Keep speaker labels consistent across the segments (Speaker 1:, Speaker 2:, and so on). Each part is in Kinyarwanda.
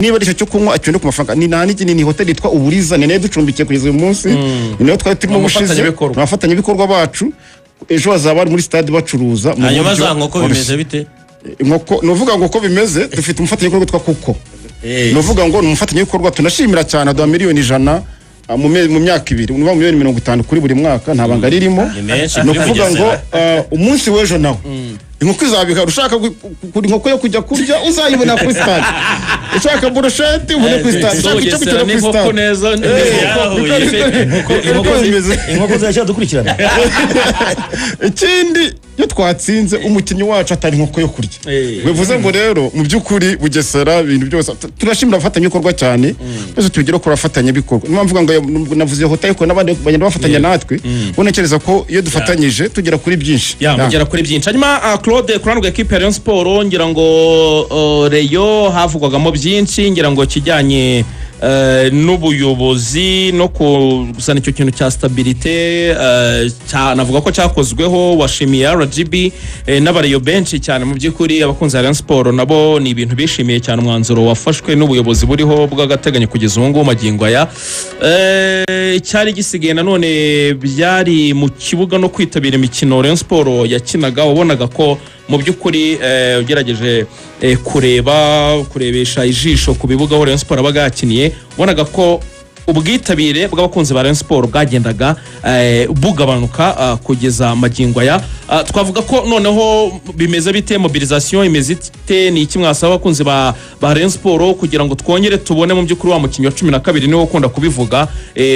Speaker 1: Niba ari icyo cyo kunywa, akibone ku mafaranga. Ni nta n'ikindi, ni hoteli yitwa Uburiza, ni nayo ducumbikiye kugeza uyu munsi, ni nayo twari turimo
Speaker 2: Ni
Speaker 1: bushize.
Speaker 2: umufatanyabikorwa.
Speaker 1: Ni abafatanyabikorwa bacu. Ejo bazaba bari muri stade bacuruza mu
Speaker 3: Hanyuma
Speaker 1: buryo
Speaker 3: za nkoko
Speaker 1: bworoshye.
Speaker 3: bimeze bite?
Speaker 1: Inkoko, ni uvuga ngo uko bimeze, dufite umufatanyabikorwa witwa Kuko. Ni uvuga ngo ni umufatanyabikorwa tunashimira cyane, aduha 100 000 000 mu myaka 2, ni ukuvuga 50 000 000 kuri buri mwaka, nta banga ririmo.
Speaker 3: Ni menshi
Speaker 1: Ni
Speaker 3: kuri
Speaker 1: ukuvuga ngo
Speaker 3: Bugesera.
Speaker 1: umunsi w'ejo nawe inkoko izabika. Ushaka kugura inkoko yo kujya kurya, uzayibona kuri stade. Ushaka burusheti, ubone kuri stade. Ushaka icyo
Speaker 2: Bugesera
Speaker 1: gukina, kuri
Speaker 2: n'inkoko
Speaker 1: stade.
Speaker 2: neza.
Speaker 3: Yarahuye.
Speaker 1: Niko bimeze.
Speaker 4: Inkoko ziracyadukurikirana.
Speaker 1: Ikindi, iyo twatsinze, umukinnyi wacu atari inkoko yo kurya. Bivuze ngo rero mu by'ukuri Bugesera ibintu byose, turashimira abafatanyabikorwa cyane. Byose tubigire kuri abafatanyabikorwa. Niyo mpamvu mvuga ngo navuze hoteli, ariko n'abandi bagenda bafatanya natwe. Ubwo ntekereza ko iyo dufatanyije tugera kuri byinshi.
Speaker 2: Ya, mugera kuri byinshi. Hanyuma Claude, ku ruhande rwa ekipe ya Rayon Sport, ngira ngo Rayon havugwagamo byinshi, ngira ngo kijyanye n'ubuyobozi no gusana icyo kintu cya stabilité, navuga ko cyakozweho. Washimiye RGB n'abareyo benshi cyane. Mu by'ukuri abakunzi ba Rayon Sport nabo ni ibintu bishimiye cyane, umwanzuro wafashwe n'ubuyobozi buriho bw'agateganyo kugeza ubu ngubu magingo aya. Icyari gisigaye nanone byari mu kibuga no kwitabira imikino Rayon Sport yakinaga. Wabonaga ko mu by'ukuri ugerageje kureba, kurebesha ijisho ku bibuga aho Rayon Sport yabaga yakiniye, wabonaga ko ubwitabire bw'abakunzi ba Rayon Sport bwagendaga bugabanuka kugeza magingo aya. Twavuga ko noneho bimeze bite? Mobilisation imeze ite? Ni iki mwasaba abakunzi ba Rayon Sport kugira ngo twongere tubone mu by'ukuri wa mukinnyi wa 12, niwe ukunda kubivuga,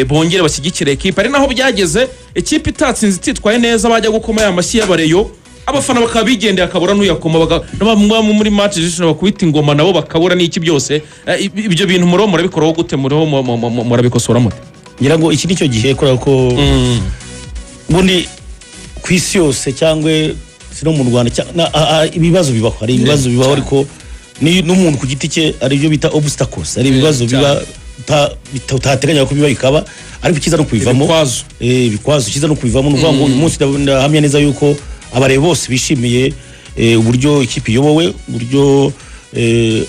Speaker 2: bongere bashyigikire ekipe? Ari naho byageze, ikipe itatsinze, ititwaye neza, bajya gukoma ya mashyi y'abareyo, abafana bakaba bigendeye, akabura n'uyakoma, n'abamwe muri match zishobora bakubita ingoma nabo bakabura n'iki byose. Ibyo bintu muriho murabikoraho gute? Muriho murabikosora mute?
Speaker 4: Ngira ngo iki ni cyo gihe, kubera ko ubundi ku isi yose cyangwa si no mu Rwanda, ibibazo bibaho, hari ibibazo bibaho, ariko n'umuntu ku giti cye hari ibyo bita obstacles, hari ibibazo biba utateganya ko biba bikaba, ariko icyiza no kubivamo.
Speaker 2: Ibikwazo.
Speaker 4: Ibikwazo, icyiza no kubivamo. Ni ukuvuga ngo uyu munsi ndahamya neza yuko abareba bose bishimiye uburyo ikipe iyobowe, uburyo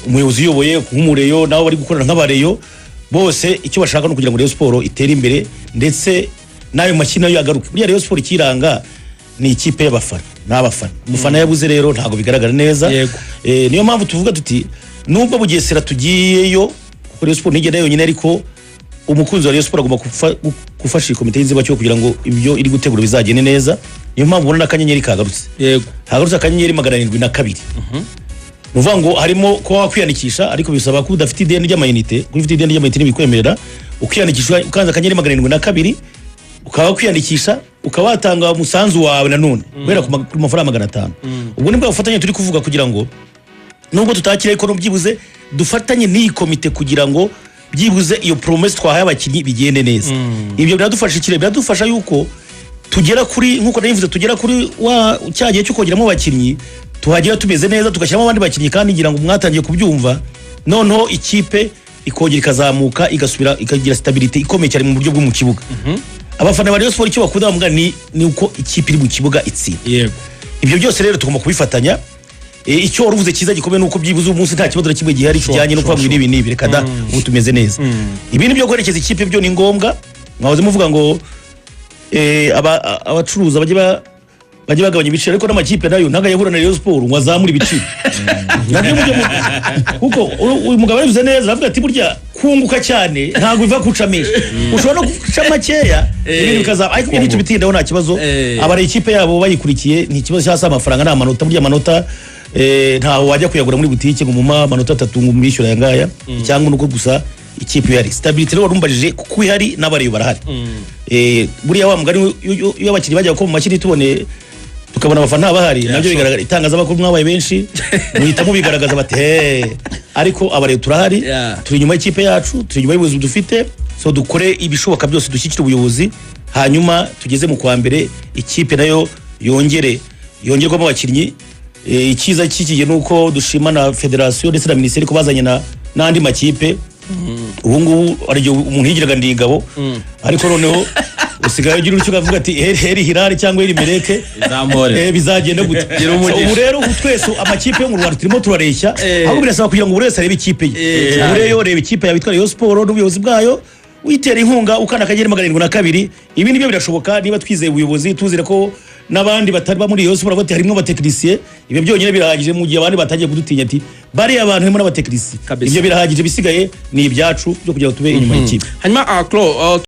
Speaker 4: umuyobozi uyoboye nk'umureyo nabo bari gukorana nk'abareyo bose. Icyo bashaka ni ukugira ngo Rayon Sport itere imbere, ndetse n'ayo mashyi nayo agaruke. Buriya Rayon Sport ikiranga ni ikipe y'abafana, ni abafana. Umufana yabuze rero ntabwo bigaragara neza. Niyo mpamvu tuvuga tuti nubwo Bugesera tugiyeyo, kuko Rayon Sport ntigenda yonyine, ariko umukunzi wa Rayon Sport agomba gufasha iyi komite y'inzibacyuho kugira ngo ibyo iri gutegura bizagende neza. Niyo mpamvu ubona n'akanyenyeri kagarutse. Hagarutse *702. Ni ukuvuga ngo harimo kuba wakwiyandikisha, ariko bisaba ko udafite ideni ry'amayinite, kuko ufite ideni ry'amayinite ntibikwemerera. Ukiyandikisha ukanze *702, ukaba wakwiyandikisha, ukaba watanga umusanzu wawe nanone guhera ku mafaranga 500. Ubwo nibwo bufatanye turi kuvuga, kugira ngo nubwo tutakira, ariko byibuze dufatanye n'iyi komite kugira ngo byibuze iyo promesse twahaye abakinnyi bigende neza. Ibyo biradufasha ikire, biradufasha yuko tugera kuri, nkuko nabivuze, tugera kuri wa cya gihe cyo kongeramo abakinnyi, tuhagera tumeze neza, tugashyiramo abandi bakinnyi. Kandi ngira ngo mwatangiye kubyumva, noneho ikipe ikongera ikazamuka, igasubira ikagira stabilité ikomeye cyane mu buryo bwo mu kibuga. Abafana ba Rayon Sport icyo bakunda bavuga ni uko ikipe iri mu kibuga itsinda. Ibyo byose rero tugomba kubifatanya. Icyo wari uvuze cyiza gikomeye ni uko byibuze uyu munsi nta kibazo na kimwe gihari kijyanye no kuvuga ngo ibi n'ibi, reka da, ubu tumeze neza. Ibindi byo guherekeza ikipe byo ni ngombwa. Mwahoze muvuga ngo abacuruza bajye bagabanya ibiciro, ariko n'amakipe nayo ntabwo ayahura na Rayon Sport ngo azamure ibiciro. Nabyo mujye kuko uyu mugabo yabivuze neza, aravuga ati burya kunguka cyane ntabwo biva kuca menshi, ushobora no guca makeya ibintu bikazaba. Ariko ibyo ntitubitindaho, nta kibazo. Abari ikipe yabo bayikurikiye, ni ikibazo cyangwa se amafaranga ni amanota. Burya amanota ntaho wajya kuyagura muri butike ngo muma amanota 3 ngo umwishyure aya ngaya, cyangwa nuko gusa ikipe ihari. Stabilité rero warumbajije, kuko ihari n'abareyo barahari. Buriya wa mugani, iyo abakinnyi bajya ko mu mashyi tubone, tukabona abafana bahari, nabyo bigaragara. Itangazamakuru mwabaye benshi, muhita mubigaragaza bati he, ariko abareyo turahari. Turi inyuma y'ikipe yacu, turi inyuma y'ubuyobozi dufite. So dukore ibishoboka byose dushyigikire ubuyobozi, hanyuma tugeze mu kwa mbere ikipe nayo yongere yongerwamo abakinnyi. Icyiza cy'iki gihe ni uko dushima na federasiyo ndetse na minisiteri ko bazanye n'andi makipe. Ubu ngubu hari igihe umuntu yigiraga ndi ingabo, ariko noneho Usigaye ugira utyo ukavuga ati heri heri Hilal cyangwa heri Mereke.
Speaker 3: Izamure.
Speaker 4: Bizagenda gute?
Speaker 2: Gira umugisha.
Speaker 4: So, ubu rero ubu twese amakipe yo mu Rwanda turimo turareshya, ahubwo birasaba kugira ngo buri wese arebe ikipe ye. Ubu rero reba ikipe yawe yitwa Rayon Sport n'ubuyobozi bwayo, uyitera inkunga, ukanda *702. Ibi nibyo birashoboka niba twizeye ubuyobozi, tuzire ko n'abandi batari muri Rayon Sport bati harimo abatekinisiye. Ibyo byonyine birahagije mu gihe abandi batangiye kudutinya ati bariya bantu harimo n'abatekinisiye.
Speaker 2: Kabisa.
Speaker 4: Ibyo birahagije, bisigaye ni ibyacu byo kugira ngo tube inyuma y'ikipe.
Speaker 2: Hanyuma Clo,